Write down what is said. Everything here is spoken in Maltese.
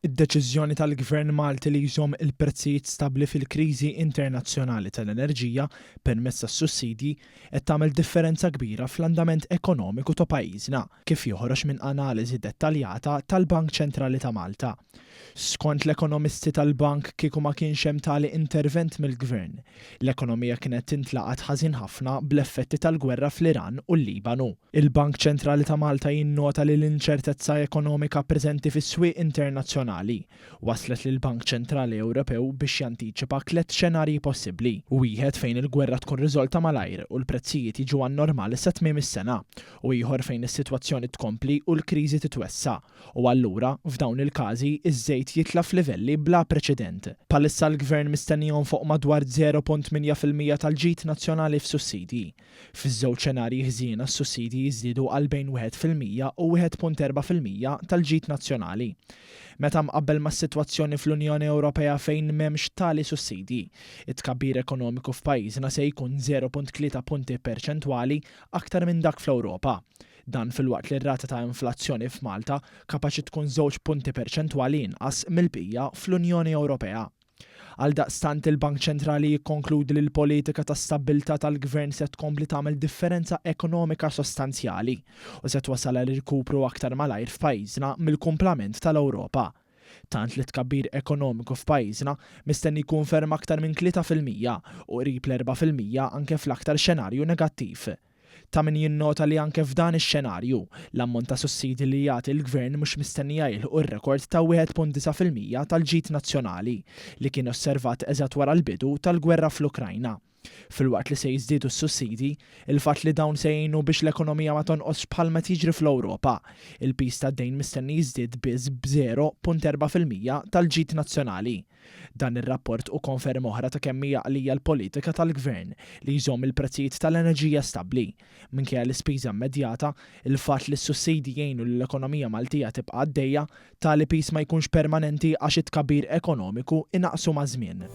Id-deċiżjoni tal-Gvern Malti li jżomm il-prezzijiet stabbli fil-kriżi internazzjonali tal-enerġija permezz tas-sussidji qed tagħmel differenza kbira fl-andament ekonomiku ta' pajjiżna, kif joħroġ minn analiżi dettaljata tal-Bank Ċentrali ta' Malta. Skont l-ekonomisti tal-Bank kieku ma kienx hemm tali intervent mill-Gvern, l-ekonomija kienet tintlaqat ħażin ħafna bl-effetti tal-gwerra fl-Iran u l-Libanu. Il-Bank Ċentrali ta' Malta jinnota li l-inċertezza ekonomika preżenti fis-swieq internazzjonali wasslet lill-Bank Ċentrali Ewropew biex jantiċipa tlett xenarji possibbli, wieħed fejn il-gwerra tkun riżolta malajr u l-prezzijiet jiġu għan-normal sa tmiem is-sena u ieħor fejn is-sitwazzjoni tkompli u l-kriżi titwessa' U allura, f'dawn il-każi, iż-żejt jitla' f'livelli bla preċedent. Bħalissa l-Gvern mistenni jonfoq madwar 0.8% tal-ġid nazzjonali f'sussidji. Fiż-żewġ xenarji ħżiena s-sussidji jiżdiedu għal bejn 1% u 1.4% tal-ġid nazzjonali. Meta mqabbel mas-sitwazzjoni fl-Unjoni Ewropea fejn m'hemmx tali sussidji, it-tkabbir ekonomiku f'pajjiżna se jkun 0.3 punti perċentwali aktar minn dak fl-Ewropa. Dan filwaqt li r-rata ta' inflazzjoni f'Malta kapaċi tkun żewġ punti perċentwali inqas mill-bqija fl-Unjoni Ewropea. Għaldaqstant il-Bank Ċentrali jikkonkludi li l-politika ta' stabbiltà tal-Gvern se tkompli tagħmel differenza ekonomika sostanzjali u se twassal għal irkupru aktar malajr f'pajjiżna mill-kumplament tal-Ewropa. Tant li t-tkabbir ekonomiku f'pajjiżna mistenni jkun ferm aktar minn 3% u qrib l-4% anke fl-aktar xenarju negattiv. Ta' min jinnota li anke f'dan ix-xenarju, l-ammont ta' sussidji li jagħti l-Gvern mhux mistennija jilħqu r-rekord ta' 1.9% tal-ġid nazzjonali li kien osservat eżatt wara l-bidu tal-gwerra fl-Ukrajna. Filwaqt li se jiżdiedu s-sussidji, il-fatt li dawn se jgħinu biex l-ekonomija ma tonqosx bħalma qed jiġri fl-Ewropa, il-piż tad-dejn mistenni jiżdied biss b'0.4% tal-ġid nazzjonali. Dan ir-rapport hu konferma oħra ta' kemm hi għaqlija l-politika tal-Gvern li jżomm il-prezzijiet tal-enerġija stabbli. Minkejja l-ispiża immedjata, il-fatt li s-sussidji jgħinu lill-ekonomija Maltija tibqa' għaddejja, tali piż ma jkunx permanenti għax it-tkabbir ekonomiku inaqqsu maż-żmien.